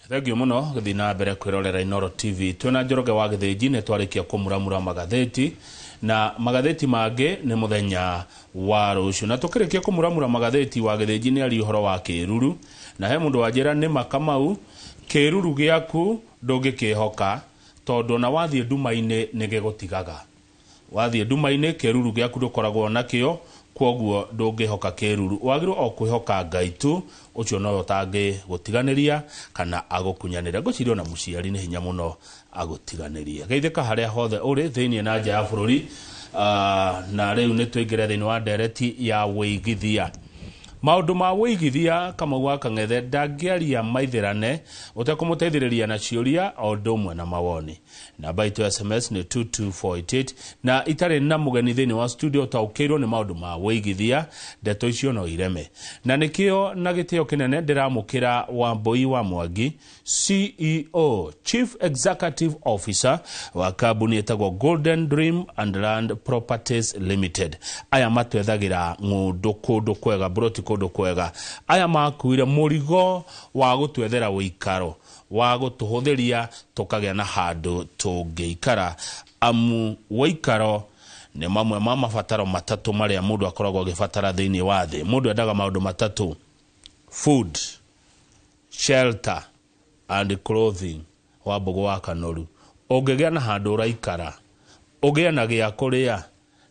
Thengiũ mũno gũthiĩ na mbere kwĩrorera Inooro TV. Twĩna Njoroge wa Gĩthĩnji nĩ twarĩkia kũmuramura magathĩti na magathĩti mangĩ nĩ mũthenya wa rũciũ. Na tũkĩrĩkia kũmuramura magathĩti wa Gĩthĩnji nĩ aria ũhoro wa kĩruru na he mũndũ wanjĩra nĩ ma Kamau kĩruru gĩaku ndũngĩkĩhoka tondũ ona wathiĩ nduma-inĩ nĩ gĩgũtigaga. Wathiĩ nduma-inĩ, kĩĩruru gĩaku ndũkoragwo nakĩo, kwoguo ndũngĩhoka kĩĩruru. Wagĩrĩirũo o kwĩhoka Ngai tu, ũcio nowe ũtangĩgũtiganĩria kana agũkunyanĩre. Ngwĩciria o na mũciari nĩ hinya mũno agũtiganĩrie. Geithĩka harĩa hothe ũrĩ, thĩinĩ na nja ya bũrũri. Na rĩu nĩ tũingĩre thĩinĩ wa ndereti ya ũigithia. Maũndũ ma ũigithia, Kamau wa Kang'ethe ndangĩaria maithĩrane ũtekũmũteithĩrĩria na ciũria o ũndũ ũmwe na mawoni. Namba itũ ya SMS nĩ 22488 na itarĩ na mũgeni thĩinĩ wa studio ũtaũkĩirwo nĩ maũndũ ma wĩigithia, ndeto icio no ireme. Na nĩkĩo na gĩtĩo kĩnene ndĩramũkĩra Wambũi wa Mwangi, CEO, Chief Executive Officer wa kambuni ĩtagwo Golden Dream and Land Properties Limited. Aya matwethagĩra ng'ũndũ kũndũ kwega, mburoti kũndũ kwega. Aya makuire mũrigo wa gũtwethera ũikaro wa gũtũhũthĩria tũkagĩa na handũ tũngĩikara, amu ũikaro nĩ mamwe ma mabataro matatũ marĩa mũndũ akoragwo agĩbatara thĩinĩ wa thĩ. Mũndũ endaga maũndũ matatũ, food, shelter and clothing. Wambũgũ wa Kanoru, ũngĩgĩa na handũ ũraikara, ũgĩe na gĩa kũrĩa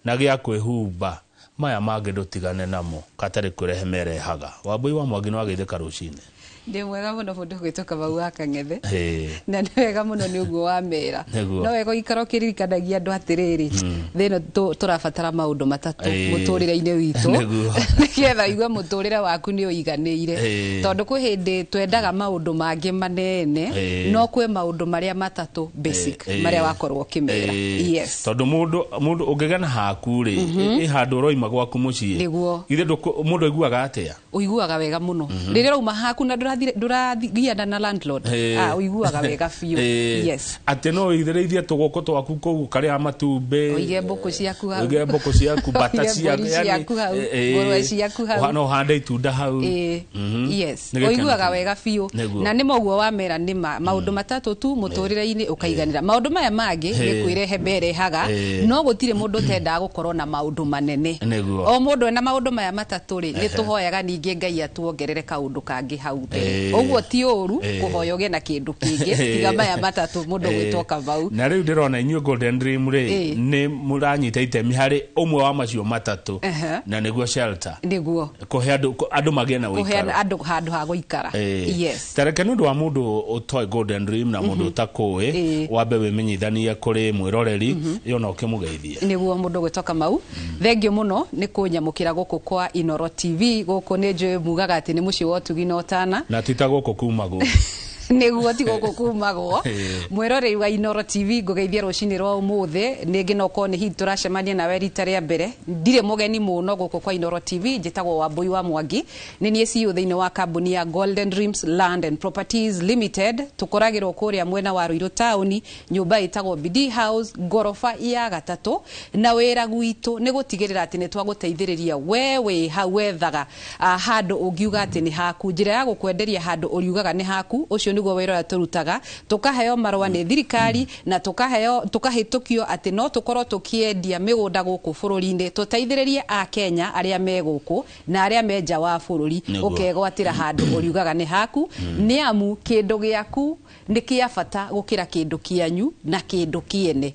na gĩa kwĩhumba, maya mangĩ ndũtigane namo, katarĩ kwĩrehe merehaga. Wambũi wa Mwangi nĩwageithĩka rũcinĩ? Ndĩ mwega mũno mũndũ ũgwĩtwo Kamau wa Kang'ethe. Na nĩ wega mũno nĩ ũguo wamera. Nĩguo. No wega ũikara ũkĩririkanagia andũ atĩrĩrĩ, thĩ ĩno tũrabatara maũndũ matatũ mũtũrĩre-inĩ witũ. Nĩgetha ũigue mũtũrĩre waku nĩ ũiganĩire. Tondũ kwĩ hĩndĩ twendaga maũndũ mangĩ manene, no kwĩ maũndũ marĩa matatũ basic marĩa wakorwo ũkĩmera. Yes. Tondũ mũndũ mũndũ ũngĩgĩa na haku rĩ, ĩ handũ ũroima gwaku mũciĩ. Nĩguo. Githĩ mũndũ aiguaga atĩa? Ũiguaga wega mũno. Rĩrĩa ũrauma haku na ndũrathiana na landlord, ah, ũiguaga wega biũ. Yes. Atĩ no ũigithĩrĩirie tũgũkũ twaku kũu ũkarĩa matumbĩ. Ũige mbũkũ ciaku hau. Ũige mbũkũ ciaku, mbata Ũige ciaku, mbũri yani, ciaku hau, ngũrwe ciaku hau. No ũhande itunda hau. Yes. Nĩ gĩkeno Ũiguaga kĩnene. wega biũ. Nĩguo. Na nĩ moguo wamera nĩ ma maũndũ matatũ tu mũtũrĩre-inĩ ũkaiganĩra. Maũndũ maya mangĩ nĩ kwĩrehe merehaga, no gũtirĩ mũndũ ũtendaga gũkorwo na maũndũ manene. Nĩguo. O mũndũ ena maũndũ maya matatũ rĩ, nĩ tũhoyaga ningĩ Ngai atuongerere kaũndũ kangĩ hau mbere. Ũguo ti ũru kũhoya ũgĩe na kĩndũ kĩngĩ tiga maya matatũ mũndũ ũgwĩtwo Kamau. Na rĩu ndĩrona inyuĩ Golden Dream rĩ, nĩ mũranyita itemi harĩ ũmwe wa macio matatũ, na nĩguo shelter. Nĩguo. Kũhe andũ, andũ magĩe na Kũhe ũikaro. andũ handũ ha gũikara. Yes. Ta reke nĩ ũndũ wa mũndũ ũtoĩ Golden Dream na mũndũ ũtakũĩ, wambe wĩmenyithanie kũrĩ mwĩroreri, ĩ ona ũkĩmũgeithie. Nĩguo mũndũ ũgwĩtwo Kamau. Thengiũ mũno nĩ kũnyamũkĩra gũkũ kwa Inooro TV. Gũkũ nĩ njũĩ mugaga atĩ nĩ mũciĩ wa ũtugi na ũtana. Na ti ta gũkũ kumagwo. Nĩguo ti gũkũ kumagwo. Mwĩroreri wa Inooro TV, ngũgeithie rũcinĩ rwa ũmũthĩ. Nĩngĩ no ũkorwo nĩ hihi tũracemania nawe rita rĩa mbere. Ndirĩ mũgeni mũno gũkũ kwa Inooro TV. Njĩtagwo Wambũi wa Mwangi. Nĩ niĩ CEO thĩinĩ wa kambuni ya Golden Dreams Land and Properties Limited. Tũkoragĩrwo kũrĩa mwena wa Ruiru taũni, nyũmba ĩtagwo Bidii House, ngoroba ya gatatũ. Na wĩra gwitũ nĩ gũtigĩrĩra atĩ nĩ twagũteithĩrĩria we wĩ hau wethaga handũ ũngiuga atĩ nĩ haku. Njĩra ya gũkwenderia handũ ũriugaga nĩ haku, ũcio nĩguo wĩra ũrĩa tũrutaga. Tũkaheo marũa nĩ thirikari na tũkahĩtũkio atĩ no tũkorwo tũkĩendia mĩgũnda gũkũ bũrũri-inĩ, tũteithĩrĩrie Akenya arĩa me gũkũ na arĩa me nja wa bũrũri. Ũkegwatĩra handũ ũriugaga nĩ haku, nĩ amu kĩndũ gĩaku nĩ kĩa bata gũkĩra kĩndũ kĩanyu na kĩndũ kĩene.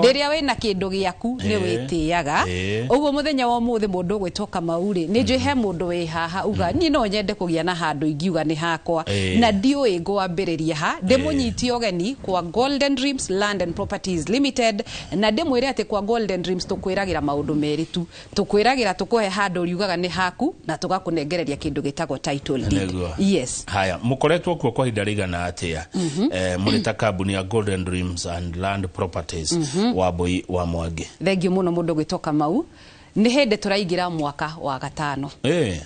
Rĩrĩa wĩna kĩndũ gĩaku nĩ wĩtĩaga. Ũguo mũthenya wa ũmũthĩ mũndũ ũgwĩtwo Kamau rĩ, nĩ njũĩ he mũndũ wĩ haha uga niĩ no nyende kũgĩa na handũ ingiuga nĩ hakwa, na ndiũĩ ngwambĩrĩria ha. Ndĩmũnyitie ũgeni kwa Golden Dreams Land and Properties Limited, na ndĩmwĩre atĩ kwa Golden Dreams tũkwĩragĩra maũndũ merĩ tu. Tũkwĩragĩra tũkũhe handũ ũriugaga nĩ haku, na tũgakũnengereria kĩndũ gĩtagwo title deed. Yes. Haya, mũkoretwo kuo kwa ihinda rĩigana atĩa? Mũrĩ ta kambuni ya Golden Dreams and Land Properties, Wambũi wa Mwangi. Thengiũ mũno mũndũ ũgwĩtwo Kamau. Nĩ hĩndĩ tũraingĩra mwaka wa gatano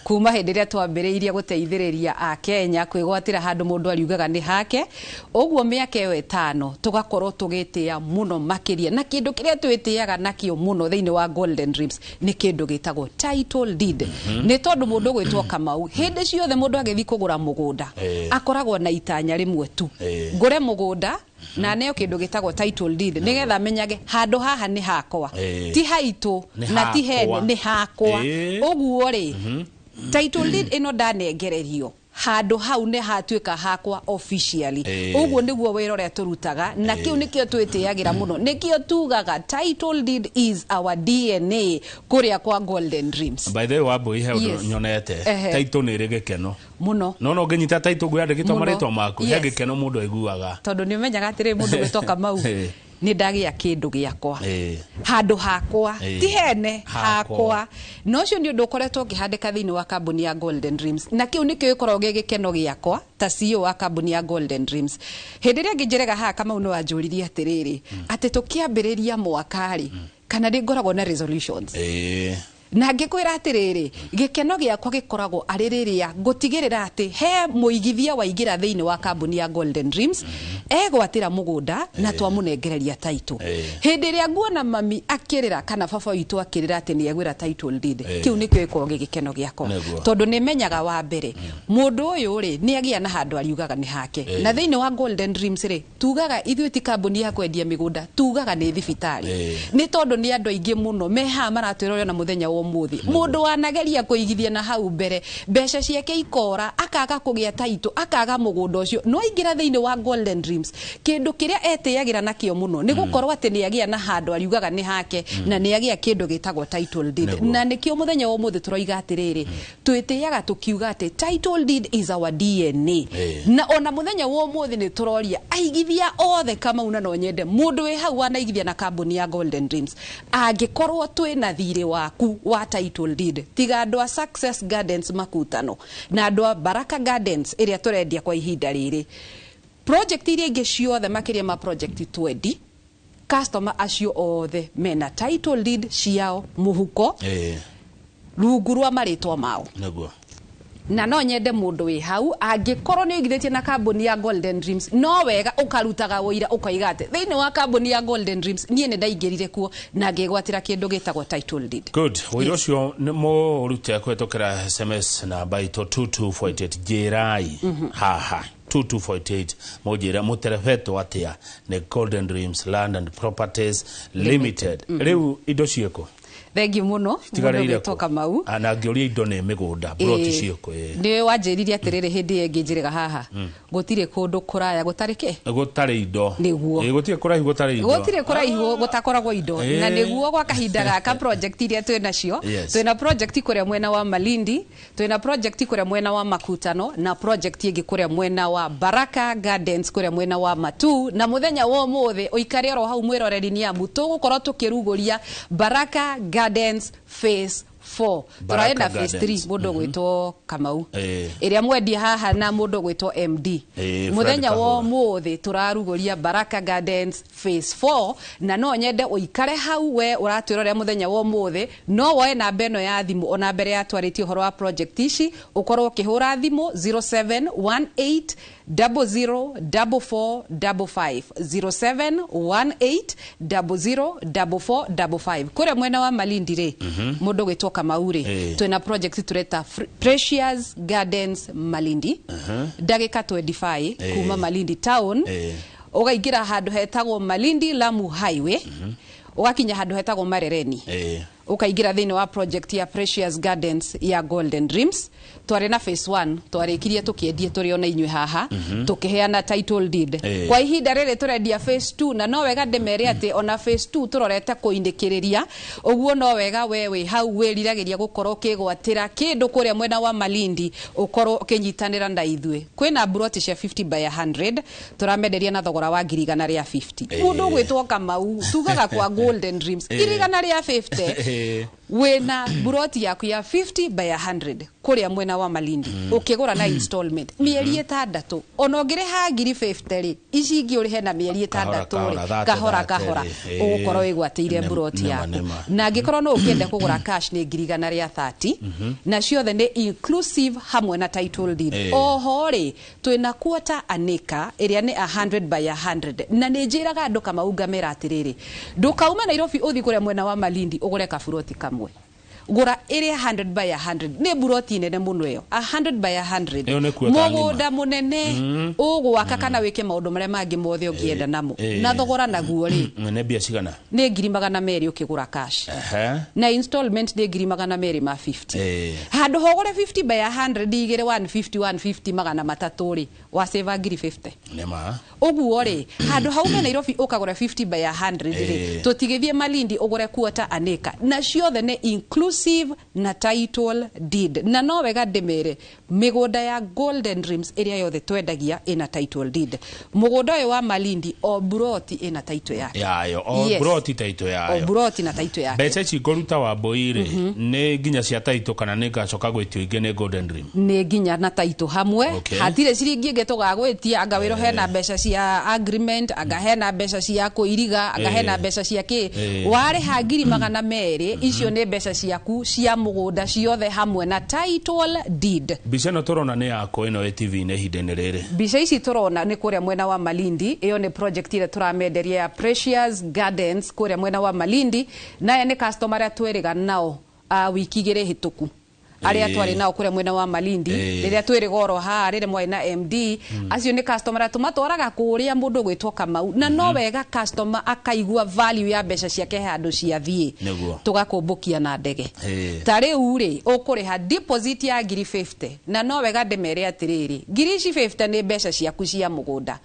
kuma hĩndĩ ĩrĩa twambĩrĩirie gũteithĩrĩria Akenya kwĩgwatĩra handũ mũndũ ariugaga nĩ hake. Ũguo mĩaka ĩyo 5 tũgakorwo tũgĩtĩĩa mũno makĩria, na kĩndũ kĩrĩa twĩtĩaga nakĩo mũno thĩinĩ wa Golden Dreams nĩ kĩndũ gĩtagwo title deed. Nĩ tondũ mũndũ gwĩtwo Kamau, hĩndĩ ciothe mũndũ agĩthiĩ kũgũra mũgũnda akoragwo na itanya rĩmwe tu, ngũre mũgũnda na neo kĩndũ gĩtagwo title deed nĩgetha menyage handũ haha nĩ hakwa, ti haitũ na ti hene, nĩ hakwa. Ũguo rĩ, title deed ĩno ndanengererio handũ hau nĩ hatuĩka hakwa officially. Ũguo nĩguo wĩra ũrĩa tũrutaga, na kĩu nĩkĩo twĩtĩagĩra mũno, nĩkĩo tugaga title deed is our DNA kũrĩa kwa Golden Dreams. By the way, Wambui, he ũndũ nyonete, title nĩ ĩrĩ gĩkeno mũno. No no ngĩnyita title ngwĩandĩkĩtwo marĩtwa maku, he gĩkeno mũndũ aiguaga, tondũ nĩ ũmenyaga atĩrĩ, mũndũ gwĩtwo Kamau, nĩ ndagĩa kĩndũ gĩakwa, handũ hakwa, ti hene, hakwa. Na ũcio nĩ ũndũ ũkoretwo ũkĩhandĩka thĩinĩ wa kambuni ya Golden Dreams, na kĩu nĩkĩo gĩkoragwo gĩ gĩkeno gĩakwa ta CEO wa kambuni ya Golden Dreams. Hĩndĩ ĩrĩa ĩngĩ njĩrega haha, Kamau, nĩ wanjũririe atĩrĩrĩ, atĩ tũkĩambĩrĩria mwaka rĩ, kana nĩ ngoragwo na resolutions, na ngĩkwĩra atĩrĩrĩ, gĩkeno gĩakwa gĩkoragwo arĩ rĩrĩa ngũtigĩrĩra atĩ he mũigithia waingĩra thĩinĩ wa kambuni ya Golden Dreams egwatĩra mũgũnda na twamũnengereria title. Hĩndĩ ĩrĩa nguona mami akĩrĩra kana baba witũ akĩrĩra atĩ nĩ egwĩra title deed, kĩu nĩkĩo gĩkoragwo gĩ gĩkeno gĩakwa, tondũ nĩ menyaga wa mbere mũndũ ũyũ rĩ, nĩ agĩa na handũ ariugaga nĩ hake. Na thĩinĩ wa Golden Dreams rĩ, tugaga ithuĩ ti kambuni ya kwendia mĩgũnda, tugaga nĩ thibitarĩ, nĩ tondũ nĩ andũ aingĩ mũno me haha maratwĩrorera na mũthenya wa ũmũthĩ, mũndũ wanageria kũigithia na hau mbere, mbeca ciake ikora, akaga kũgĩa title, akaga mũgũnda ũcio. No aingĩra thĩinĩ wa Golden Dreams, kĩndũ kĩrĩa etĩagĩra nakĩo mũno nĩ gũkorwo atĩ nĩ agĩa na handũ ariugaga nĩ hake, na nĩ agĩa kĩndũ gĩtagwo title deed. Na nĩkĩo mũthenya wa ũmũthĩ tũroiga atĩrĩrĩ, twĩtĩaga tũkiuga atĩ title deed is our DNA. Na ona mũthenya wa ũmũthĩ nĩ tũroria aigithia othe, Kamau, na no nyende mũndũ wĩ hau wanaigithia na kambuni ya Golden Dreams, angĩkorwo twĩna thirĩ waku wa title deed, tiga andũ a Success Gardens Makutano na andũ a Baraka Gardens ĩrĩa tũrendia kwa ihinda rĩrĩ, project iria ingĩ ciothe makĩria ma project 20, customer acio othe mena title deed ciao mũhuko rungu rwa marĩtwa mao. Na no nyende mũndũ wĩ hau, angĩkorwo nĩ ũigithĩtie na kambuni ya Golden Dreams, no wega ũkarutaga ũira ũkoiga atĩ thĩinĩ wa kambuni ya Golden Dreams niĩ nĩ ndaingĩrire kuo na ngĩgwatĩra kĩndũ gĩtagwo title deed. Good. Ũira ũcio nĩ mũrute kũhetũkĩra SMS namba itũ 2248. Njĩrai haha 2248, mũnjĩre mũterebetwo atĩa nĩ Golden Dreams Land and Properties Limited. Rĩu indo ciĩkũ? Thengiũ mũno mũndũ Citigarĩire ũgwĩtwo kũ? Kamau. Ah, na ngĩũria indo nĩ mĩgũnda, ploti ciĩkũ? Nĩ wanjĩrire atĩrĩrĩ, hĩndĩ ĩyo ĩngĩ njĩrĩga haha, gũtirĩ kũndũ kũraya gũtarĩ kĩ? Gũtarĩ indo. Nĩguo. Gũtirĩ kũraihu gũtarĩ indo. Gũtirĩ kũraihu gũtakoragwo indo. Na nĩguo gwa kahinda gaka project iria twĩ nacio, twĩna project kũrĩa mwena wa Malindi, twĩna project kũrĩa mwena wa Makutano, na project ĩngĩ kũrĩa mwena wa Baraka Gardens kũrĩa mwena wa Matu. Na mũthenya wa ũmũthĩ ũikare oro hau mwĩroreri, nĩ amu tũgũkorwo tũkĩrugũria Baraka Gardens phase 4. Baraka Tũrarĩ na phase 3, Gardens. mũndũ ũgwĩtwo Kamau, ĩrĩa mwendia haha na mũndũ ũgwĩtwo MD. Fred Mũthenya wa Kahũra. ũmũthĩ tũrarugũria Baraka Gardens phase 4, na no nyende ũikare hau we ũratwĩrorera mũthenya wa ũmũthĩ. No woe namba ĩno ya thimũ ona mbere ya twarĩtie ũhoro wa project ici, ũkorwo ũkĩhũra thimũ 0718 004455, 0718 004455. Kũrĩa mwena wa Malindi rĩ, mũndũ ũgwĩtwo Kamau rĩ, twĩna project tũreta Precious Gardens Malindi, ndagĩka 25 kuma Malindi town, ũgaingĩra handũ hetagwo Malindi Lamu Highway, ũgakinya handũ hetagwo Marereni, ũkaingĩra thĩinĩ wa project ya Precious Gardens ya Golden Dreams. Twarĩ na phase 1 twarĩkirie tũkĩendie tũrĩ ona inyuĩ haha, tũkĩheana title deed. Kwa ihinda rĩrĩ tũrendia phase 2, na no wega ndĩmere atĩ ona phase 2 tũrorete kũinĩkĩrĩria. Ũguo no wega we wĩ hau wĩriragĩria gũkorwo ũkĩgwatĩra kĩndũ kũrĩa mwena wa Malindi, ũkorwo ũkĩnyitanĩra na ithuĩ. Kwĩna mburoti cia 50 by 100 tũramenderia na thogora wa 150,000. Mũndũ ũgwĩtwo Kamau, tugaga kwa Golden Dreams 150,000, wĩna buroti yaku ya 50 by 100. Kũrĩa mwena wa Malindi ũkĩgũra na installment mĩeri 6, ona ũngĩrĩha ngiri 50 rĩ, ici ingĩ ũrĩhe na mĩeri 6 rĩ, kahora kahora ũgũkorwo wĩgwatĩire mburoti yaku. Na angĩkorwo no ũkĩende kũgũra cash nĩ ngiri 130, na ciothe nĩ inclusive hamwe na title deed. Oho rĩ, twĩna quarter an acre ĩrĩa nĩ 100 by 100, na nĩ njĩraga andũ Kamau ngamera atĩrĩrĩ, ndũkauma Nairobi ũthiĩ kũrĩa mwena wa Malindi ũgũre kaburoti kamwe, gũra ĩrĩa 100 by 100. Nĩ buroti nene mũno ĩyo, 100 by 100, mũgũnda mũnene ũgwaka kana wĩke maũndũ marĩa mangĩ mothe ũngĩenda namo. Na thogora naguo rĩ nĩ mbia cigana? Nĩ ngiri 200 ũkĩgũra cash, na installment nĩ ngiri 250. Handũ hogũre 50 by 100 igĩrĩ, 150 150, 300 rĩ, waseva ngiri 50. Ũguo rĩ, handũ haume Nairobi ũkagũra 50 by 100 rĩ, tũtigĩthiĩ Malindi ũgũre quarter an acre, na ciothe nĩ inclusive na title deed. Na no wega ndĩmere, mĩgũnda ya Golden Dreams ĩrĩa yothe twendagia ĩna title deed. Mũgũnda ũyũ wa Malindi, o buroti ĩna title yake yayo, o buroti title yayo, o buroti na title yake. Mbeca ici ngũruta wa Mbui rĩ, nĩ nginya cia title kana nĩ ngacoka gwĩtio ingĩ nĩ Golden Dream? Nĩ nginya na title hamwe. Hatirĩ ciringi ĩngĩ tũgagwĩtia, anga wĩro hena mbeca cia agreement, anga hena mbeca cia kũiriga, anga hena mbeca cia kĩ. Warĩha ngiri 200, icio nĩ mbeca ciaku cia mũgũnda ciothe hamwe na title deed. Mbica ĩno tũrona nĩ yakũ ĩno ĩ TV-inĩ ihinda-inĩ rĩrĩ? Mbica ici tũrona nĩ kũrĩa mwena wa Malindi. Ĩyo nĩ project ĩrĩa tũramenderia ya Precious Gardens kũrĩa mwena wa Malindi. Naya nĩ customer arĩa twĩrĩga nao wiki 2 hĩtũku, arĩa twarĩ nao kũrĩa mwena wa Malindi rĩrĩa twĩrĩga oro haha rĩrĩa mwarĩ na MD. Acio nĩ customer arĩa tũmatwaraga kũrĩa mũndũ gwĩtwo Kamau, na no wega customer akaigua value ya mbeca ciake handũ ciathiĩ, tũgakũmbũkia na ndege. Ta rĩu rĩ, ũkũrĩha deposit ya ngiri 50, na no wega ndĩmere atĩrĩrĩ, ngiri ici 50 nĩ mbeca ciaku cia mũgũnda.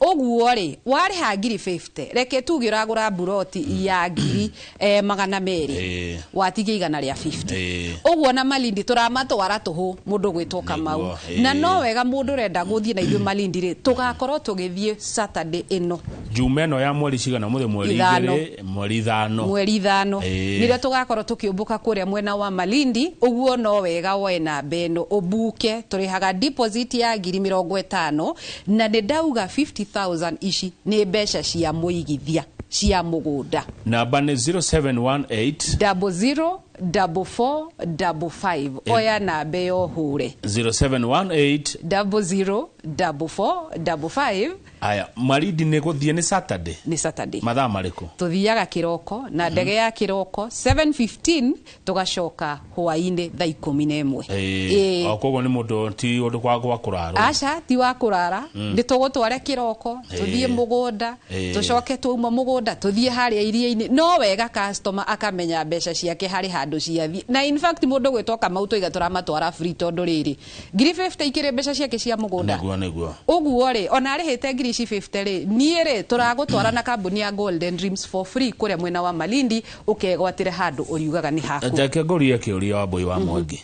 Ũguo rĩ, warĩha ngiri 50, reke tuge ũragũra mburoti ya ngiri 200, watigia 150. Ũguo na Malindi tũramatwara tũhũ mũndũ gwĩtwo Kamau. Na no wega mũndũ ũrenda gũthiĩ na ithuĩ Malindi rĩ, tũgakorwo tũgĩthiĩ Saturday ĩno, Juma ĩno ya mweri cigana? Mũthĩ mweri 2, mweri 5. Mweri 5 nĩrĩo tũgakorwo tũkĩũmbũka kũrĩa mwena wa Malindi. Ũguo no wega woe namba ĩno ũbuke. Tũrĩhaga deposit ya ngiri 50, na nĩ ndauga 50,000 ici nĩ mbeca cia mũigithia cia mũgũnda. Namba nĩ 0718 00 44 55. Oya namba ĩyo ũhũre. 0718 00 44 55. Aya, Malindi nĩ gũthiĩ nĩ Saturday? Nĩ Saturday. Mathaa marĩkũ? Tũthiaga kĩroko na ndege ya kĩroko 7:15, tũgacoka hwaĩ-inĩ thaa 11. O koguo nĩ mũndũ ti ũndũ kwa kũrara? Aca, ti wa kũrara. Nĩ tũgũtware kĩroko, tũthiĩ mũgũnda, tũcoke twauma mũgũnda tũthiĩ harĩa iria-inĩ. No wega customer akamenya mbeca ciake harĩ handũ ciathiĩ. Na in fact mũndũ gwĩtwo Kamau tũiga tũramatwara free, tondũ rĩrĩ, ngiri 50 ikĩrĩ mbeca ciake cia mũgũnda. Nĩguo, nĩguo. Ũguo rĩ, ona arĩhĩte ngiri ici 50 rĩ, niĩ rĩ, tũragũtwara na kambuni ya Golden Dreams for free kũrĩa mwena wa Malindi, ũkegwatĩre handũ ũriugaga nĩ haku. Reke ngũrie kĩũria wa Mbui wa Mwangi.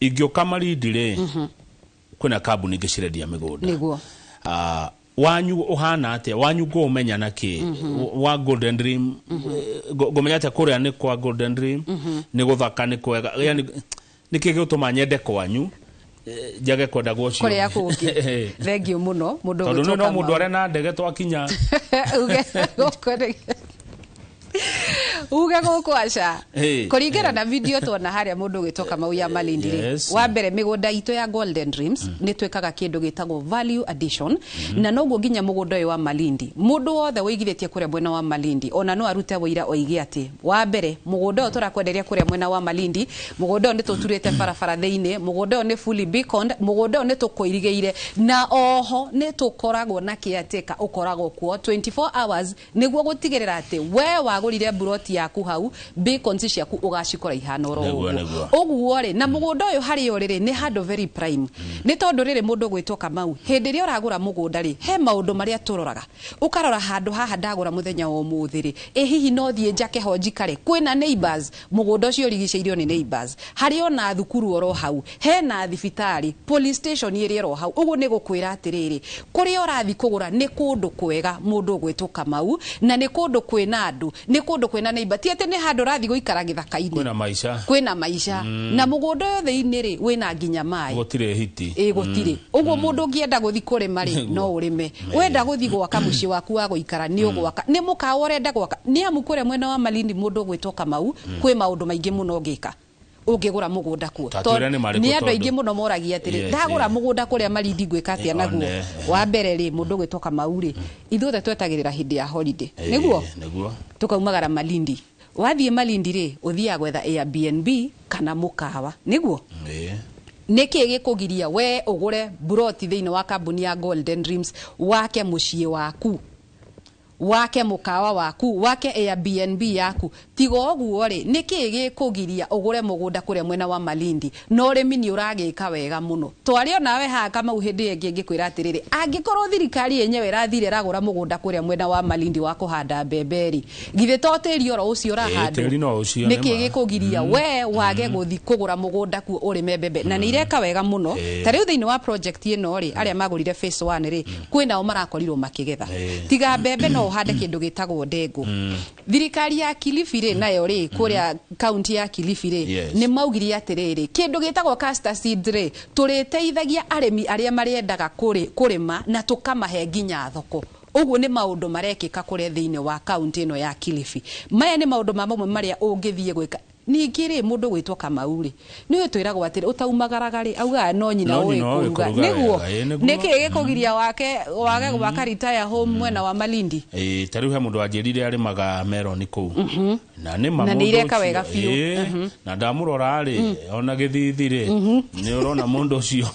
Ingĩũka Malindi rĩ, kwĩna kambuni ingĩ cirendia mĩgũnda. Nĩguo. Wanyu ũhana atĩa? Wanyu ngũũmenya na kĩ? Wa Golden Dream, ngũmenya atĩa kũrĩa nĩ kwa Golden Dream, nĩ gũthaka, nĩ kwega, yani nĩkĩ gĩgũtũma nyende kwanyu njage kwenda gũcio kũrĩa kũngĩ? Thengiũ mũno mũndũ. Tondũ no mũndũ arĩa na ndege twakinya. Uge gũkũ, uge gũkũ aca. Kũringana na video tuona harĩa mũndũ ũgĩtwo Kamau ya Malindi rĩ, wa mbere mĩgũnda itũ ya Golden Dreams nĩ twĩkaga kĩndũ gĩtagwo value addition, na noguo nginya mũgũnda ũyũ wa Malindi, mũndũ wothe wĩigithĩtie kũrĩa mwena wa Malindi ona no arute wũira oige atĩ wa mbere mũgũnda ũyũ tũrakwenderia kũrĩa mwena wa Malindi, mũgũnda ũyũ nĩ tũturĩte barabara thĩinĩ, mũgũnda ũyũ nĩ fully beaconed, mũgũnda ũyũ nĩ tũkũirigĩire, na oho nĩ tũkoragwo na caretaker ũkoragwo kuo 24 hours nĩguo gũtigĩrĩra atĩ we wagũrire mburoti yaku hau, beacons ciaku ũgacikora ihana oro ũguo. Ũguo rĩ, na mũgũnda ũyũ harĩa ũrĩ rĩ, nĩ handũ very prime, nĩ tondũ rĩrĩ, mũndũ gwĩtwo Kamau, hĩndĩ ĩrĩa ũragũra mũgũnda rĩ, he maũndũ marĩa tũroraga. Ũkarora handũ haha ndagũra mũthenya wa ũmũthĩ rĩ, ĩ hihi no thiĩ njake ho njikare? Kwĩna neighbors? Mũgũnda ũcio ũrigicĩirio nĩ neighbors? Harĩ ona thukuru oro hau, hena thibitarĩ, police station ĩrĩ oro hau? Ũguo nĩ gũkwĩra atĩrĩrĩ, kũrĩa ũrathiĩ kũgũra nĩ kũndũ kwega, mũndũ ũgwĩtwo Kamau, na nĩ kũndũ kwĩna andũ, nĩ kũndũ kwĩna neighbors. neighbor, ti atĩ nĩ handũ ũrathiĩ gũikara gĩthaka-inĩ. Kwĩna maica. Kwĩna maica, na mũgũnda ũyũ thĩinĩ rĩ, wĩna nginya maĩ. Gũtirĩ hiti. Ĩ, gũtirĩ. Ũguo mũndũ ũngĩenda gũthi kũrĩma rĩ, no ũrĩme. Wenda gũthi gwaka mũciĩ waku wa gũikara, nĩ ũgwaka. Nĩ mũkawa ũrenda gwaka, nĩ amu kũrĩa mwena wa Malindi, mũndũ ũgwĩtwo Kamau, kwĩ maũndũ maingĩ mũno ũngĩka ũngĩgũra mũgũnda kuo. Ta twĩre nĩ marĩkũ? Nĩ andũ Tondũ- aingĩ mũno moragia atĩrĩ, ndagũra mũgũnda kũrĩa Malindi ngwĩka atĩa naguo? One. Wa mbere rĩ, mũndũ ũgwĩtwo Kamau rĩ, ithuothe twetagĩrĩra hĩndĩ ya holiday, nĩguo? Nĩguo. Tukaumagara Malindi. Wathiĩ Malindi rĩ, ũthiaga gwetha Airbnb kana mũkawa, nĩguo? Nĩkĩ gĩkũgiria we ũgũre buroti thĩinĩ wa kambuni ya Golden Dreams, wake mũciĩ waku, wake mũkawa waku, wake Airbnb yaku? Tiga ũguo rĩ, nĩkĩ gĩkũgiria ũgũre mũgũnda kũrĩa mwena wa Malindi? Na ũrĩmi nĩ ũragĩka wega mũno. Twarĩ onawe haha, Kamau, hĩndĩ ĩyo ĩngĩ ngĩkwĩra atĩrĩrĩ, angĩkorwo thirikari yenyewe ĩrathire ĩragũra mũgũnda kũrĩa mwena wa Malindi wa kũhanda mbembe rĩ, githĩ to tĩri oro ũcio ũrahandwo? Tĩri no ũcio, Nĩkĩ nĩ ma. gĩkũgiria we wage gũthi kũgũra mũgũnda kuo ũrĩme mbembe? Na nĩ ireka wega mũno. Ta rĩu thĩinĩ wa project ĩno rĩ, arĩa magũrire phase 1 rĩ, kwĩ nao marakorirwo makĩgetha. Tiga mbembe, no ũhande kĩndũ gĩtagwo ndengũ. Thirikari ya Kilifi rĩ, nayo rĩ, kũrĩa kaunti ya Kilifi rĩ, nĩ maugire atĩrĩrĩ, kĩndũ gĩtagwo castor seed rĩ, tũrĩteithagia arĩmi arĩa marĩendaga kũrĩma na tũkamahe nginya thoko. Ũguo nĩ maũndũ marekĩka kũrĩa thĩinĩ wa kaunti ĩno ya Kilifi. Maya nĩ maũndũ ma mamwe marĩa ũngĩthiĩ gwĩka. Ningĩ rĩ, mũndũ gwĩtwo Kamau rĩ, nĩ twĩragwo atĩrĩ, ũtaumagaraga rĩ, augaga no nyina No ũĩ nyina ũĩ kũruga, kũruga nĩguo? wega, ĩ, nĩguo. Nĩkĩ gĩkũgiria wake wage gwaka retire home mwena wa Malindi? Ĩ, ta rĩu he mũndũ wanjĩrire arĩmaga meroni kũu, na nĩ ma Na nĩ mũndũ ireka ũcio, wega biũ. ĩ, na ndamũrora rĩ, ona gĩthithi rĩ, nĩ ũrona mũndũ ũcio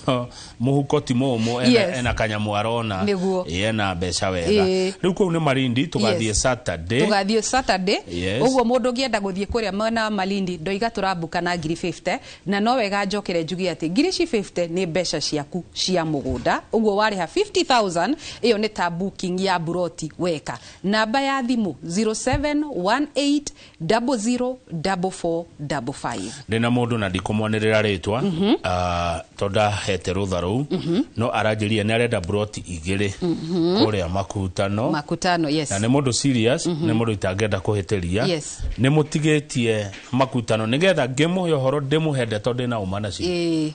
mũhuko ti mũmũ, ena, ena kanyamũ arona. Nĩguo. Ĩ, ena mbeca wega. Rĩu kũu nĩ Malindi, tũgathiĩ Saturday. Tũgathiĩ Saturday. Yes. Ũguo mũndũ ũngĩenda gũthiĩ kũrĩa mwena wa Malindi, ndoiga tũrambuka na ngiri 50. Na no wega njokere njuge atĩ ngiri ici 50 nĩ mbeca ciaku cia mũgũnda. Ũguo warĩha 50,000, ĩyo nĩ ta booking ya buroti weka. Namba ya thimũ 0718004455. Ndĩna mũndũ na ndikũmwanĩrĩra rĩtwa, tondũ ndahete rũtha rũu, no aranjĩrire nĩ arenda broti igĩrĩ kũrĩa Makutano. Makutano, yes. Na nĩ mũndũ serious, nĩ mũndũ itangĩenda kũhĩtĩria. Nĩ mũtigĩtie Makutano nĩgetha ngĩmũhe ũhoro, ndĩmũhe ndeto ndĩna ũma nacio. Ĩĩ,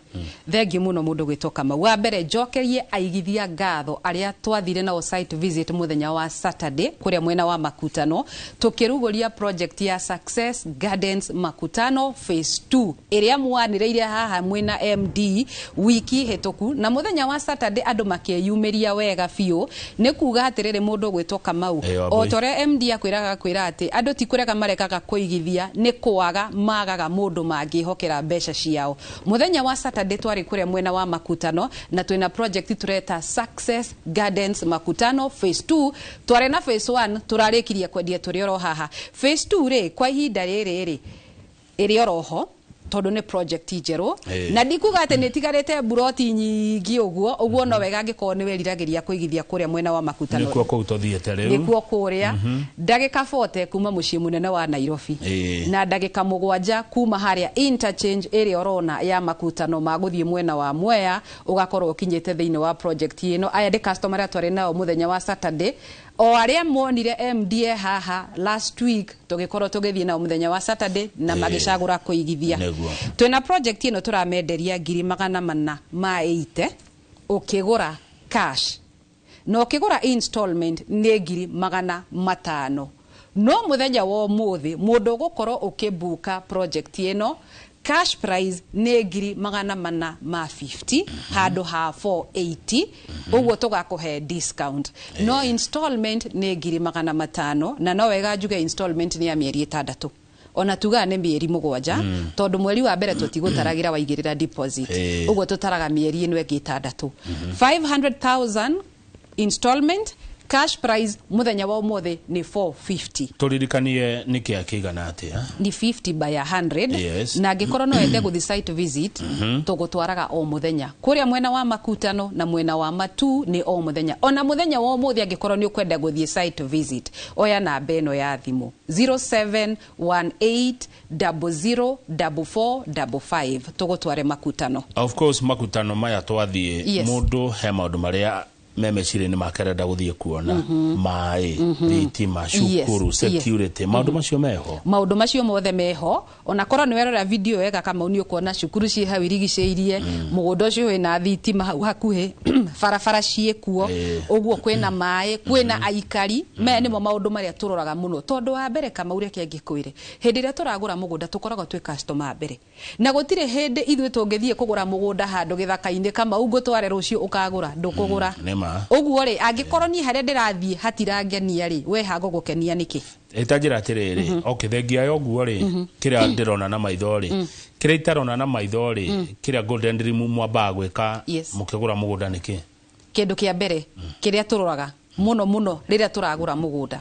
thengiũ mũno mũndũ gwĩtwo Kamau. Wa mbere njokerie aigithia ngatho arĩa twathire nao site visit mũthenya wa Saturday kũrĩa mwena wa Makutano, tũkĩrugũria project ya Success Gardens Makutano phase 2 ĩrĩa mwanĩrĩire haha mwĩna MD wiki hĩtũku. Na mũthenya wa Saturday andũ makĩyumĩria wega biũ. Nĩ kuga atĩrĩrĩ, mũndũ gwĩtwo Kamau, Ĩĩ, o Wambui. ta ũrĩa MD akwĩraga kwĩra atĩ andũ ti kũrega marekaga kũigithia, nĩ kwaga magaga mũndũ mangĩhokera mbeca ciao. Mũthenya wa Saturday twarĩ kũrĩa mwena wa Makutano na twĩna project tũreta Success Gardens Makutano phase 2. Twarĩ na phase 1 tũrarĩkirie kwendia, tũrĩ oro haha. Phase 2 rĩ, kwa ihinda rĩrĩ rĩ, ĩrĩ oroho tondũ nĩ project njerũ. Na ndikuga atĩ nĩ ĩtigarĩte buroti nyingĩ ũguo ũguo, no wega angĩkorwo nĩ wĩriragĩria kũigithia kũrĩa mwena wa Makutano. Nĩkuo kũu tũthiĩte rĩu. Nĩkuo kũrĩa, ndagĩka 40 kuma mũciĩ mũnene wa Nairobi, na ndagĩka 7 kuma harĩa interchange ĩrĩa ũrona ya Makutano ma gũthiĩ mwena wa Mwea, ũgakorwo ũkinyĩte thĩinĩ wa project ĩno. Aya ndĩ customer arĩa twarĩ nao mũthenya wa Saturday, o arĩa monire MDA haha last week, tũgĩkorwo tũgĩthiĩ nao mũthenya wa Saturday na magĩcagũra kũigithia. Twĩna project ĩno tũramenderia ngiri 480 ũkĩgũra cash, na ũkĩgũra installment nĩ ngiri 500. No mũthenya wa ũmũthĩ, mũndũ ũgũkorwo ũkĩbuka project ĩno, cash price nĩ ngiri 450 handũ ha 480. Ũguo tũgakũhe discount, no installment nĩ ngiri 500. Na no wega njuge installment nĩ ya mĩeri 6, ona tugaga nĩ mĩeri 7, tondũ mweri wa mbere tũtigũtaragĩra waigĩrĩra deposit. Ũguo tũtaraga mĩeri ĩno ĩngĩ 6. 500,000 installment, cash price mũthenya wa ũmũthĩ nĩ 450. Tũririkanie nĩ kĩa kĩigana atĩa? Ni 50 by 100. Na angĩkorwo no wende gũthiĩ site visit, tũgũtwaraga o mũthenya kũrĩa mwena wa Makutano na mwena wa Matu, nĩ o mũthenya, ona mũthenya wa ũmũthĩ. Angĩkorwo nĩ ũkwenda gũthiĩ site visit, oya namba ĩno ya thimũ 0718004455, tũgũtware Makutano. Of course, Makutano maya twathiĩ, mũndũ he maũndũ marĩa me meciria-inĩ make arenda gũthiĩ kuona maĩ, thitima, cukuru, security, maũndũ macio meho? Maũndũ macio mothe meho. Ona korwo nĩ werora video wega, Kamau, nĩ ũkuona cukuru ciĩ hau irigicĩirie mũgũnda ũcio, wĩna thitima hau hakuhĩ, barabara ciĩkuo, ũguo kwĩna maĩ, kwĩna aikari. Maya nĩmo maũndũ marĩa tũroraga mũno, tondũ wa mbere, Kamau, reke ngĩkwĩre, hĩndĩ ĩrĩa tũragũra mũgũnda tũkoragwo twĩ customer a mbere, na gũtirĩ hĩndĩ ithuĩ tũngĩthiĩ kũgũra mũgũnda handũ gĩthaka-inĩ, Kamau, ngũtware rũciũ ũkagũra, ndũkũgũra. Nĩma. Ũguo rĩ, angĩkorwo niĩ harĩa ndĩrathiĩ hatirangenia rĩ, we hagũgũkenia nĩkĩ? Ĩtanjĩra atĩrĩrĩ, okay, thengia ya ũguo rĩ, kĩrĩa ndĩrona na maitho rĩ, kĩrĩa itarona na maitho rĩ, kĩrĩa Golden Dream mwambaga gwĩka mũkĩgũra mũgũnda nĩkĩ? Kĩndũ kĩa mbere kĩrĩa tũroraga mũno mũno rĩrĩa tũragũra mũgũnda,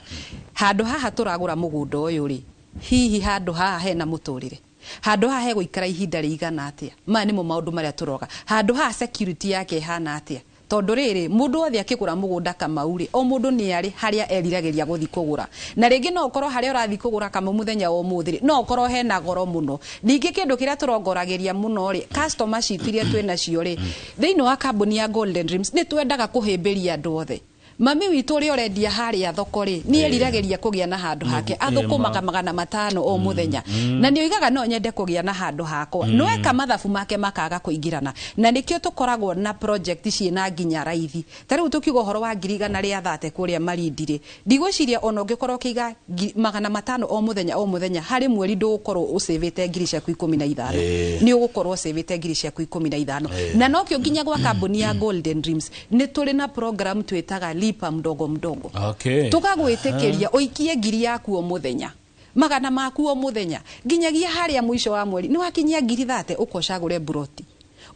handũ haha tũragũra mũgũnda ũyũ rĩ, hihi handũ haha hena mũtũrĩre? Handũ haha hegũikara ihinda rĩigana atĩa? Maya nĩmo maũndũ marĩa tũroraga. Handũ haha security yake ĩhana atĩa? Tondũ rĩrĩ, mũndũ wothe akĩgũra mũgũnda, Kamau rĩ, o mũndũ nĩ arĩ harĩa eriragĩria gũthiĩ kũgũra, na rĩngĩ no ũkorwo harĩa ũrathiĩ kũgũra, Kamau, mũthenya wa ũmũthĩ rĩ, no ũkorwo hena goro mũno. Ningĩ kĩndũ kĩrĩa tũrongoragĩria mũno rĩ, customer citũ iria twĩ nacio rĩ, thĩinĩ wa kambuni ya Golden Dreams, nĩ twendaga kũhĩmbĩria andũ othe. Mami witũ ũrĩa ũrendia harĩa thoko rĩ, nĩ eriragĩria kũgĩa na handũ hake, athũkũmaga 500 o mũthenya, na nĩ oigaga no nyende kũgĩa na handũ hakwa, no eka mathabu make makaga kũingĩrana. Na nĩkĩo tũkoragwo na project ciĩna nginya raithi. Ta rĩu tũkiuga ũhoro wa 130,000 kũrĩa Malindi rĩ, ndigwĩciria ona ũngĩkorwo ũkĩiga 500 o mũthenya o mũthenya, harĩ mweri ndũgũkorwo ũcĩvĩte ngiri ciaku 15. Nĩ ũgũkorwo ũcĩvĩte ngiri ciaku 15. Na nokĩo nginya gwa kambuni ya Golden Dreams nĩ tũrĩ na program twĩtaga lipa mdogo mdogo. Tũgagwĩtĩkĩria ũikie ngiri yaku o mũthenya, magana maku o mũthenya, nginyagia harĩa mũico wa mweri nĩ wakinyia ngiri 30, ũkocagũre mburoti.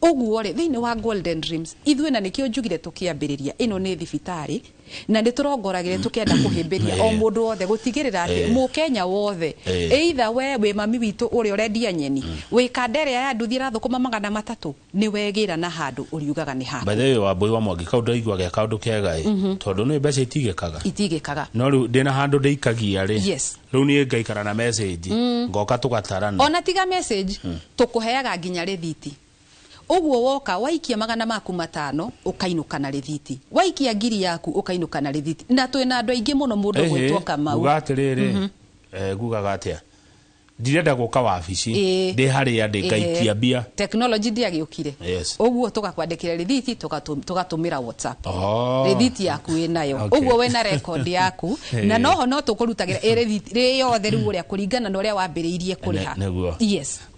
Ũguo rĩ, thĩinĩ wa Golden Dreams ithuĩ, na nĩkĩo njugire tũkĩambĩrĩria, ĩno nĩ thibitarĩ, na nĩ tũrongoragĩria, tũkenda kũhĩmbĩria o mũndũ wothe, gũtigĩrĩra atĩ mũkenya wothe, either we wĩ mami witũ ũrĩa ũrendia nyeni, wĩ kanda ĩrĩa ya nduthi ĩrathũkũma 300, nĩ wegĩra na handũ ũriugaga nĩ haku. By the way, Wambui wa Mwangi, kau ndaigua ge kaũndũ kega ĩ, tondũ nĩ mbeca itigĩkaga. Itigĩkaga. No rĩu ndĩna handũ ndĩikagia rĩ, rĩu niĩ ngaikara na message, ngoka tũgatarana. Ona tiga message, tũkũheaga nginya rĩthiti. Ũguo woka waikia magana maku 500, ũkainũka na rĩthiti. Waikia ngiri yaku, ũkainũka na rĩthiti. Na twĩna andũ aingĩ mũno, mũndũ gwĩtwo Kamau. Nguga atĩrĩrĩ, ngugaga atĩa, ndirenda gũka wabici, ndĩ harĩa ndĩ ngaikia mbia. Technology ndiagĩũkire. Ũguo tũgakwandĩkĩra rĩthiti, tũgatũmĩra WhatsApp. Rĩthiti yaku ĩnayo. Ũguo wĩna record yaku, na noho no tũkũrutagĩra ĩ rĩthiti rĩ yothe rĩu ũrĩa kũringana na ũrĩa wambĩrĩirie kũrĩha. Nĩguo.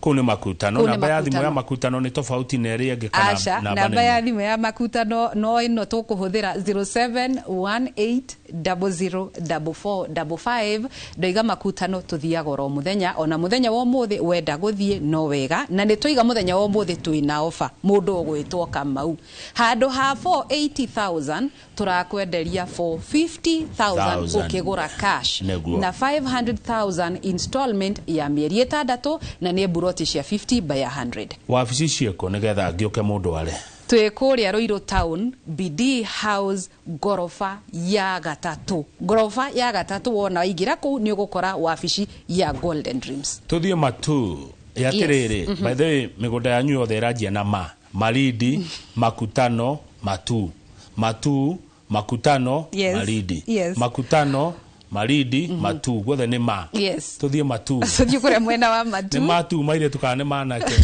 Kũu nĩ Makutano. Kũu nĩ Namba ya thimũ ya Makutano. Makutano nĩ tofauti na ĩrĩa ĩngĩ kana Aca, namba namba nĩ ya ĩmwe? Thimũ ya Makutano no ĩno tũkũhũthĩra, 0718004455. Ndoiga Makutano tũthiaga oro mũthenya, ona mũthenya wa ũmũthĩ wenda gũthiĩ no wega. Na nĩ twaiga mũthenya wa ũmũthĩ twĩna ofa, mũndũ ũgwĩtwo Kamau, handũ ha 480,000 tũrakwenderia 450,000 Thousand. ũkĩgũra cash, na 500,000 installment ya mĩeri 6, na nĩ mburoti cia 50 by 100. Wabici ciĩkũ nĩgetha ngĩũke mũndũ are? Twĩ kũrĩa Ruiru Town, BD House, ngoroba ya gatatũ. Ngoroba ya gatatũ, wona waingĩra kũu nĩ ũgũkora wabici ya Golden Dreams. Tũthiĩ Matu atĩrĩrĩ, by the way, mĩgũnda yanyu yothe ĩranjia na ma Malindi, Makutano, Matu, Matu, Makutano, Malindi, Makutano, Malindi, Matu, guothe nĩ ma. Tũthiĩ Matu. Tũthiĩ kũrĩa mwena wa Matu. Nĩ matu mairĩtu kana nĩ manake?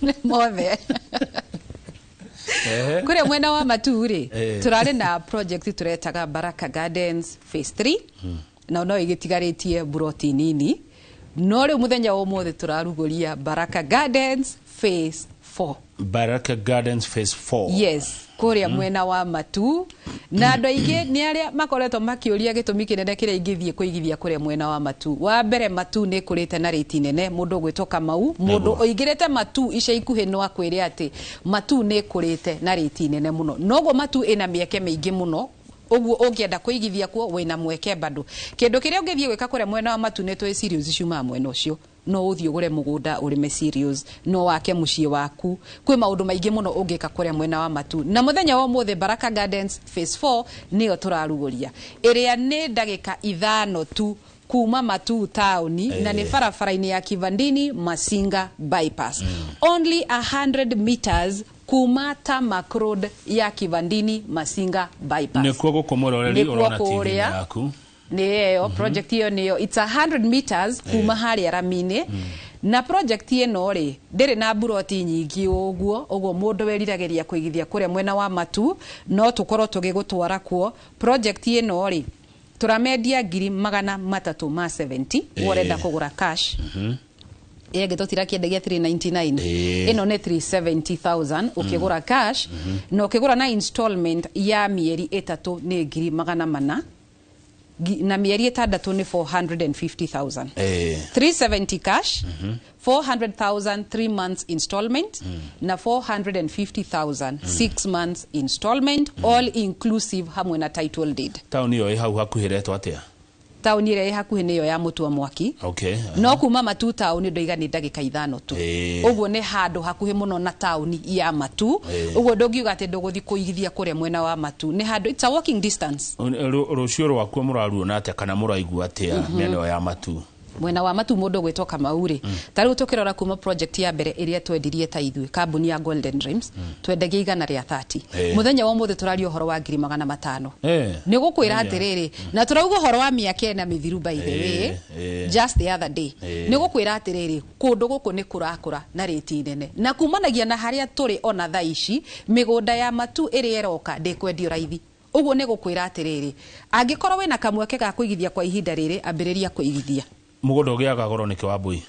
Nĩ mothe. Kũrĩa mwena wa Matu rĩ, tũrarĩ na project tũretaga Baraka Gardens phase 3, na no ĩgĩtigarĩtie mburoti nini, no rĩu mũthenya wa ũmũthĩ tũrarugũria Baraka Gardens phase 4. Baraka Gardens phase 4. Yes, kũrĩa mwena wa Matu. Na andũ aingĩ nĩ arĩa makoretwo makĩũria gĩtũmi kĩnene kĩrĩa ingĩthiĩ kũigithia kũrĩa mwena wa Matu. Wa mbere, Matu nĩ ĩkũrĩte na rĩti nene. Mũndũ ũgwĩtwo Kamau, mũndũ ũingĩrĩte Matu ica ikuhĩ, no akwĩre atĩ Matu nĩ ĩkũrĩte na rĩti nene mũno. Noguo Matu ĩna mĩeke mĩingĩ mũno, ũguo ũngĩenda kũigithia kuo wĩna mweke bado. Kĩndũ kĩrĩa ũngĩthiĩ gwĩka kũrĩa mwena wa Matu, nĩ tũĩ cereals ciumaga mwena ũcio, no ũthiĩ ũgũre mũgũnda ũrĩme cereals, no wake mũciĩ waku. Kwĩ maũndũ maingĩ mũno ũngĩka kũrĩa mwena wa Matu. Na mũthenya wa ũmũthĩ Baraka Gardens phase 4 nĩyo tũrarugũria, ĩrĩa nĩ ndagĩka 5 tu kuma Matu taũni, na nĩ barabara-inĩ ya Kivandini Masinga bypass, only 100 meters. kuma Tarmac Road ya Kivandini Masinga bypass. Nĩkuo gũkũ mũroreri Nĩkuo ũrona TV kũrĩa. yaku. Nĩ ĩyo project ĩyo nĩyo, it's 100 meters kuma harĩa rami-inĩ. Na project ĩno rĩ, ndĩrĩ na mburoti nyingĩ ũguo, ũguo mũndũ weriragĩria kũigithia kũrĩa mwena wa Matu no tũkorwo tũgĩgũtwara kuo. Project ĩno rĩ, tũramendia 370,000 ũrenda kũgũra cash. Ĩngĩ tũtirakĩendagia 399. Ĩno nĩ 370,000 ũkĩgũra cash, na ũkĩgũra na installment ya mĩeri 3 nĩ 400,000, na mĩeri 6 nĩ 450,000. 370 cash, 400,000 3 months installment, na 450,000 6 months installment, all inclusive hamwe na title deed. Taũni ĩyo ĩ hau hakuhĩ ĩretwo atĩa? Taũni ĩrĩa ĩ hakuhĩ nĩyo ya Mũtua Mwaki. No kuma Matu taũni ndoiga nĩ ndagĩka 5 tu. Ũguo nĩ handũ hakuhĩ mũno na taũni ya Matu. Ũguo ndũngiuga atĩ ndũgũthiĩ kũigithia kũrĩa mwena wa Matu, nĩ handũ, it's a walking distance. Rũciũ rwakuo mũraruona atĩa kana mũraigua atĩa mĩena ĩyo ya Matu? Mwena wa Matu mũndũ gwĩtwo Kamau rĩ, ta rĩu tũkĩrora kuma project ya mbere ĩrĩa twendirie ta ithuĩ kambuni ya Golden Dreams, twendagia 130. Mũthenya wa ũmũthĩ tũraria ũhoro wa 500,000. Nĩ gũkwĩra atĩrĩrĩ, na tũrauga ũhoro wa mĩaka ĩna mĩthiru, by the way, just the other day. Nĩ gũkwĩra atĩrĩrĩ, kũndũ gũkũ nĩ kũrakũra na rĩti nene, na kumanagia na harĩa tũrĩ ona thaa ici, mĩgũnda ya Matu ĩrĩa ĩroka ndĩkwendio raithi. Ũguo nĩ gũkwĩra atĩrĩrĩ, angĩkorwo wĩna kamweke ga kũigithia kwa ihinda rĩrĩ, ambĩrĩria kũigithia. Mũgũnda ũgĩaga goro nĩkĩ Wambui?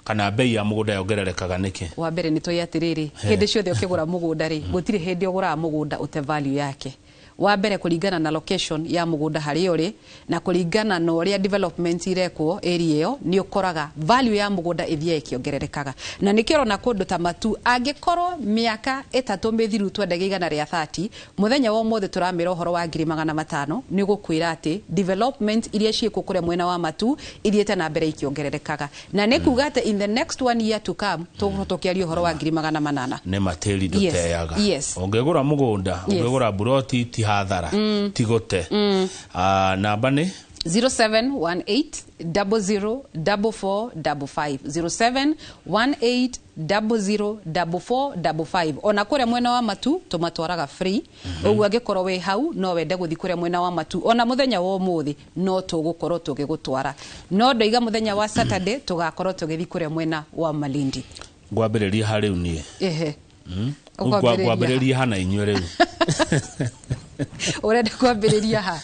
Kana bei ya mũgũnda yongererekaga nĩkĩ? Wa mbere nĩ tũĩ atĩrĩrĩ, hĩndĩ ciothe ũkĩgũra mũgũnda rĩ, gũtirĩ hĩndĩ ũgũraga mũgũnda ũte value yake. Wa mbere kũringana na location ya mũgũnda harĩa ũrĩ, na kũringana na ũrĩa development irekwo area ĩyo, nĩ ũkoraga value ya mũgũnda ĩthiaga ĩkĩongererekaga. Na nĩkĩo ũrona kũndũ ta Matu, angĩkorwo mĩaka 3 mĩthiru twendagia 130, mũthenya wa ũmũthĩ tũramĩra ũhoro wa 500,000, nĩ gũkwĩra atĩ development iria ciĩkwo kũrĩa mwena wa Matu ithiĩte na mbere ikĩongererekaga. Na nĩ kuga atĩ in the next 1 year to come tũgũkorwo tũkĩaria ũhoro wa 800,000. Nĩ matĩri ndũteaga. Ũngĩgũra mũgũnda, ũngĩgũra mburoti ti hathara, ti gũte. Namba nĩ 0718 00 44 55, 0718 00 44 55. Ona kũrĩa mwena wa Matu tũmatwaraga free. Ũguo angĩkorwo wĩ hau no wende gũthiĩ kũrĩa mwena wa Matu, ona mũthenya wa ũmũthĩ no tũgũkorwo tũgĩgũtwara. No ndoiga mũthenya wa Saturday tũgakorwo tũgĩthiĩ kũrĩa mwena wa Malindi. Ngwambĩrĩria ha rĩu niĩ? Ehe. Ngwambĩrĩria ha na inyuĩ rĩu? Ũrenda kwambĩrĩria ha?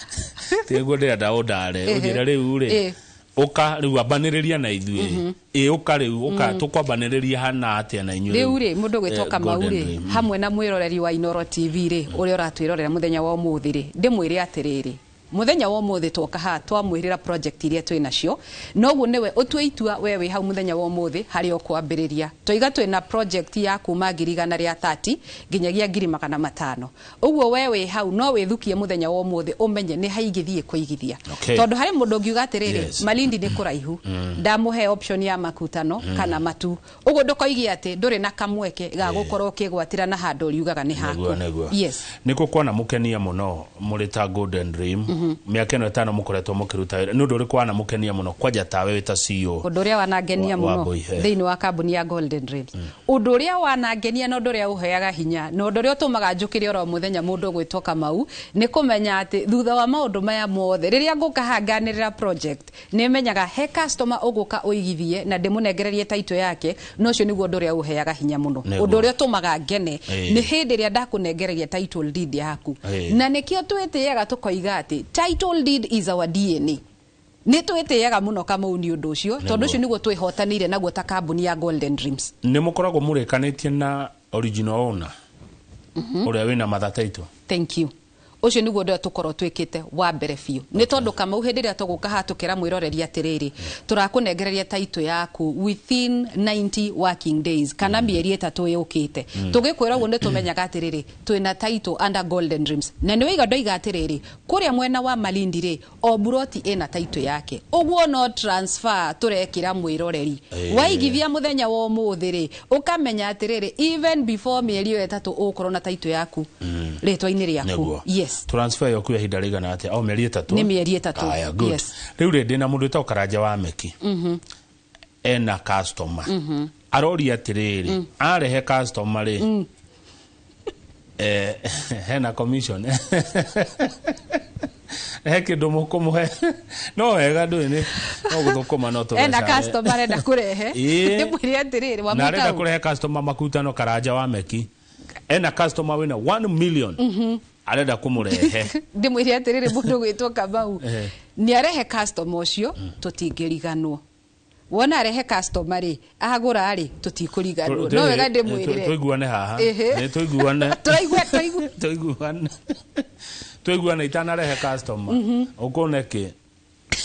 Tiguo ndĩrenda ũndare, ũnjĩre rĩu rĩ, ũka rĩu ambanĩrĩria na ithuĩ. Ĩ ũka rĩu, ũka tũkwambanĩrĩria hana atĩa na inyuĩ rĩu rĩ, mũndũ gwĩtwo Kamau rĩ, hamwe na mwĩroreri wa Inooro TV rĩ, ũrĩa ũratwĩrorera mũthenya wa ũmũthĩ rĩ, ndĩmwĩre atĩrĩrĩ, mũthenya wa ũmũthĩ twoka haha twamwĩrĩra project iria twĩ nacio, noguo nĩwe ũtue itua we wĩ hau mũthenya wa ũmũthĩ harĩa ũkwambĩrĩria. Twoiga twĩna project ya kuma 130,000 nginyagia 500,000. Ũguo we wĩ hau no wĩthukie mũthenya wa ũmũthĩ ũmenye nĩ haingĩthiĩ kũigithia. Tondũ harĩ mũndũ ũngiuga atĩrĩrĩ, Malindi nĩ kũraihu, ndamũhe option ya Makutano kana Matu. Ũguo ndũkoigie atĩ ndũrĩ na kamweke ga gũkorwo ũkĩgwatĩra na handũ ũriugaga nĩ haku. Yes. Nĩkũ kwana mũkenia mũno mũrĩ ta Golden Dream? Mĩaka ĩno 5 mũkoretwo mũkĩruta wĩra, nĩ ũndũ ũrĩkũ wanamũkenia mũno kwanja tawe wĩ ta CEO? Ũndũ ũrĩa wanangenia mũno thĩinĩ wa kambuni ya Golden Dreams, ũndũ ũrĩa wanangenia na ũndũ ũrĩa ũheaga hinya na ũndũ ũrĩa ũtũmaga njũkĩre oro mũthenya mũndũ ũgwĩtwo Kamau, nĩ kũmenya atĩ thutha wa maũndũ maya mothe rĩrĩa ngũka haha nganĩrĩra project, nĩ menyaga he customer ũgũka ũigithie na ndĩmũnengererie title yake, na ũcio nĩguo ũndũ ũrĩa ũheaga hinya mũno. Ũndũ ũrĩa ũtũmaga ngene nĩ hĩndĩ ĩrĩa ndakũnengereria title deed yaku. Na nĩkĩo twĩtĩaga tũkoiga atĩ title deed is our DNA. Nĩ twĩtĩaga mũno Kamau nĩ ũndũ ũcio, tondũ ũcio nĩguo twĩhotanĩire naguo ta kambuni ya Golden Dreams. Nĩ mũkoragwo mũrĩkanĩtie na original owner ũrĩa wĩna mother title? Thank you. Ũcio nĩguo ũndũ ũrĩa tũkorwo twĩkĩte wa mbere biũ. Nĩ tondũ Kamau hĩndĩ ĩrĩa tũgũka haha tũkĩra mwĩroreri atĩrĩrĩ, tũrakũnengereria title yaku within 90 working days kana mĩeri 3 yũkĩte. Tũgĩkwĩra ũguo nĩ tũmenyaga atĩrĩrĩ, twĩna title under Golden Dreams. Na nĩ waiga ndoiga atĩrĩrĩ, kũrĩa mwena wa Malindi rĩ, o buroti ĩna title yake. Ũguo no transfer tũrekĩra mwĩroreri. Waigithia mũthenya wa ũmũthĩ rĩ, ũkamenya atĩrĩrĩ, even before mĩeri ĩyo 3 ũgũkorwo na title yaku rĩtwa-inĩ rĩaku. Yes. Transfer yoku ya ihinda rĩigana atĩa? O mĩeri 3? Nĩ mĩeri 3. Aya, good. Rĩu rĩ, ndĩna mũndũ wĩtagwo Karanja wa Meki. Ena customer. Aroria atĩrĩrĩ, arehe customer rĩ, Hena commission, he kindu mukumuhe no wega ndui ni no guthukuma no Ena tũbeca. Customer arenda kũrehe. Ndĩmwĩre atĩrĩrĩ, Na arenda Wamuthau. kũrehe customer makutano Karanja wa Meki, ena customer wĩna 1 million arenda kũmũrehe. Ndĩmwĩre atĩrĩrĩ, mũndũ gwĩtwo Kamau nĩ arehe customer ũcio, tũtingĩriganwo. Wona arehe customer rĩ, agũra rĩ, tũtikũriganwo. No wega ndĩmwĩrĩre. Tũiguane haha. Ĩhĩ. Nĩ tũiguane. Tũraigua, tũraigua. Tũiguane, tũiguane, itanarehe customer ũkũne kĩ.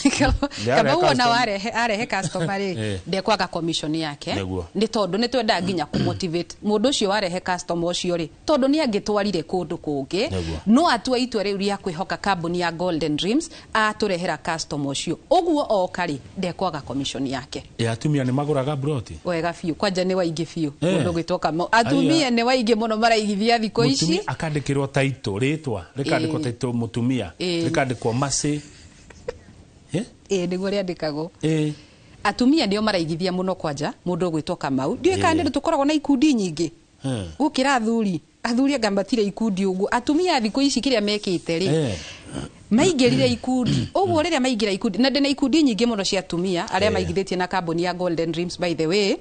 Nĩarehe Kamau ona customer. Warehe, arehe customer rĩ, ndekwaga commission yake. Nĩguo. Nĩ tondũ nĩ twendaga nginya kũmotivate mũndũ ũcio warehe customer ũcio rĩ, tondũ nĩ angĩtwarire kũndũ kũngĩ. Nĩguo. No atua itua rĩu rĩa kwĩhoka kambuni ya Golden Dreams, atũrehera customer ũcio ũguo oka rĩ, ndekwaga commission yake. Ĩ atumia nĩ magũraga broti? Wega biũ, kwanja nĩ waingĩ biũ. Mũndũ gwĩtwo Kamau, Aya. atumia nĩ waingĩ mũno maraigithia thikũ ici. Mũtumia akandĩkĩrwo taito, rĩtwa rĩkandĩkwo, taito mũtumia, rĩkandĩkwo macĩ. Ĩĩ, nĩguo rĩandĩkagwo. Atumia nĩo maraigithia mũno kwanja. Mũndũ ũgwĩtwo Kamau, ndiũĩ kana nĩ tũkoragwo na ikundi nyingĩ gũkĩra athuri. Athuri anga matirĩ ikundi ũguo. Atumia thikũ ici kĩrĩa mekĩte rĩ, maingĩrire ikundi ũguo. Rĩrĩa maingĩra ikundi, na ndĩna ikundi nyingĩ mũno cia atumia arĩa maigithĩtie na kambuni ya Golden Dreams, by the way,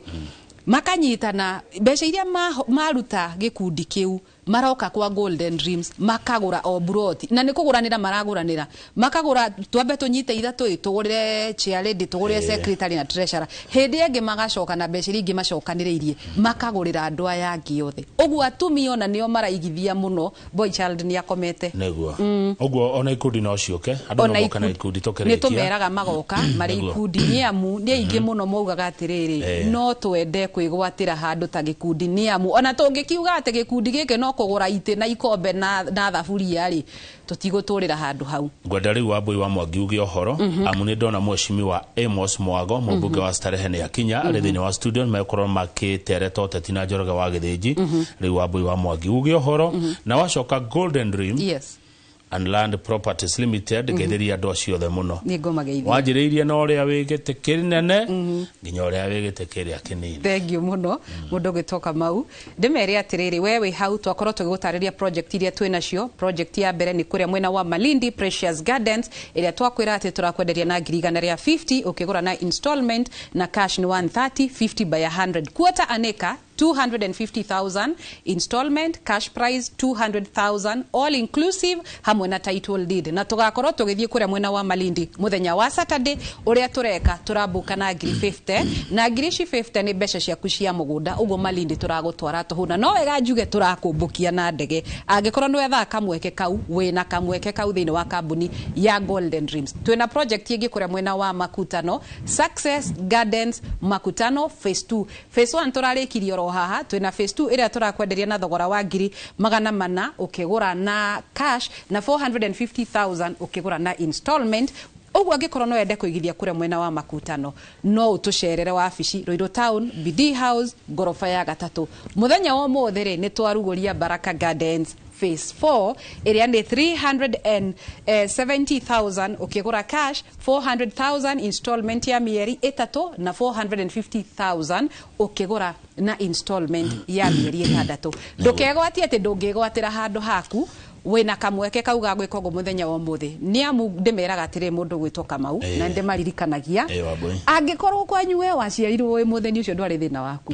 makanyitana mbeca iria maruta gĩkundi kĩu, maroka kwa Golden Dreams makagũra o buroti, na nĩ kũgũranĩra maragũranĩra, makagũra, twambe tũnyite ithatũ ĩ, tũgũrĩre chair lady, tũgũrĩre secretary na treasurer. Hĩndĩ ĩngĩ magacoka na mbeca iria ingĩ macokanĩrĩirie, makagũrĩra andũ aya angĩ othe. Ũguo atumia ona nĩo maraigithia mũno. Boy child nĩ akomete. Nĩguo ũguo, ona ikundi no ciũke, andũ no moke na ikundi Nĩ tũkĩrĩkia. Tũmeraga magoka marĩ Nĩguo. ikundi, nĩ amu nĩ aingĩ mũno maugaga atĩrĩrĩ, no twende kwĩgwatĩra handũ ta gĩkundi, nĩ amu ona tũngĩkiuga atĩ gĩkundi gĩkĩ no kũgũra itĩ na ikombe na thaburia rĩ, tũtigũtũrĩra handũ hau. Ngwenda rĩu Wambui wa Mwangi uge ũhoro, amu nĩ ndona mheshimiwa Amos Mwago, mũmbunge wa Starehe, nĩ akinya arĩ thĩinĩ wa studio, megũkorwo makĩtereta ũteti na Njoroge wa Gĩthĩnji. Rĩu Wambui wa Mwangi uge ũhoro, na wacoka Golden Dream and Land Properties Limited, ngeithĩria andũ acio othe mũno. Nĩ ngũmageithia. Wanjĩrĩirie na ũrĩa wĩ gĩtĩ kĩnene nginya ũrĩa wĩ gĩtĩ kĩrĩa kĩnini. Thengiũ mũno, mũndũ ũgwĩtwo Kamau. Ndĩmere atĩrĩrĩ, we wĩ hau, twakorwo tũgĩgũtarĩria project iria twĩ nacio. Project ya mbere nĩ kũrĩa mwena wa Malindi, Precious Gardens, ĩrĩa twakwĩra atĩ tũrakwenderia na 150,000 ũkĩgũra na installment, na cash nĩ 130, 50 by 100, quarter an acre, 250,000 installment, cash price 200,000, all inclusive hamwe na title deed. Na tugakorwo tũgĩthiĩ kũrĩa mwena wa Malindi mũthenya wa Saturday. Ũrĩa tũreka, tũrambuka na 50,000, na ngiri ici 50 nĩ mbeca ciaku cia mũgũnda. Ũguo Malindi tũragũtwara tũhũ, na no wega njuge tũrakũmbũkia na ndege. Angĩkorwo nĩ wethaga kamweke kau, wĩna kamweke kau thĩinĩ wa kambuni ya Golden Dreams. Twĩna project ĩngĩ kũrĩa mwena wa Makutano, Success Gardens Makutano phase 2. Phase 1 tũrarĩkirie oro haha. Twĩna phase 2 ĩrĩa tũrakwenderia na thogora wa 400,000 ũkĩgũra na cash, na 450,000 ũkĩgũra na installment. Ũguo angĩkorwo no wende kũigithia kũrĩa mwena wa Makutano, no ũtũcerere wabici Ruiru Town, BD House, ngoroba ya gatatũ. Mũthenya wa ũmũthĩ rĩ, nĩ twarugũria Baraka Gardens phase 4, ĩrĩa nĩ 370,000 ũkĩgũra cash, 400,000 installment ya mĩeri ĩtatũ, na 450,000 ũkĩgũra na installment ya mĩeri ĩtandatũ. Ndũkegwatie atĩ ndũngĩgwatĩra handũ haku. Wĩna kamweke kau ga gwĩka ũguo mũthenya wa ũmũthĩ, nĩ amu ndĩmeraga atĩrĩ, mũndũ gwĩtwo Kamau, na ndĩmaririkanagia, Wambui. Angĩkorwo kwanyu we waciarirwo wĩ mũthĩni, ũcio ndwarĩ thĩna waku.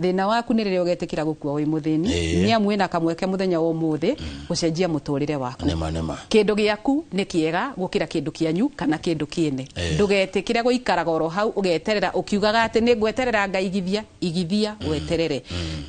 Thĩna waku nĩ rĩrĩa ũgetĩkĩra gũkua wĩ mũthĩni. Nĩ amu wĩna kamweke mũthenya wa ũmũthĩ gũcenjia mũtũrĩre waku. Nĩma nĩma. Kĩndũ gĩaku nĩ kĩega gũkĩra kĩndũ kĩanyu kana kĩndũ kĩene. Ndũgetĩkĩre gũikaraga oro hau ũgeterera ũkiugaga atĩ nĩ ngweterera ngaigithia. Igithia weterere.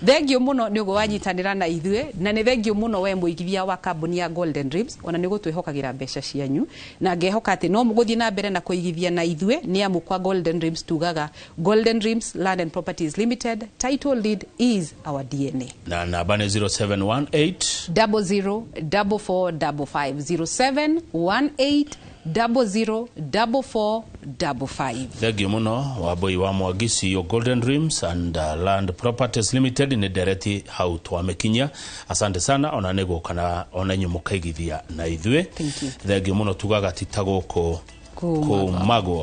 Thengiũ mũno nĩ ũguo wanyitanĩra na ithuĩ, na nĩ thengiũ mũno we mũigithia wa kambuni ya Golden Dreams, ona nĩ gũtwĩhokagĩra mbeca cianyu, na ngehoka atĩ no mũgũthiĩ na mbere na kũigithia na ithuĩ, nĩ amu kwa Golden Dreams tugaga, Golden Dreams Land and Properties Limited, title deed is our DNA. Na namba nĩ 0718 004455, 0718 004455. Thengiũ mũno, Wambui wa Mwangi, CEO Golden Dreams and Land Properties Limited. Nĩ ndereti hau twamĩkinyia. Asante sana, ona nĩ gũka na ona inyuĩ mũkaigithia na ithuĩ. Thank you. Thengiũ mũno, tugaga ti ta gũkũ Kumagwo. Kumagwo.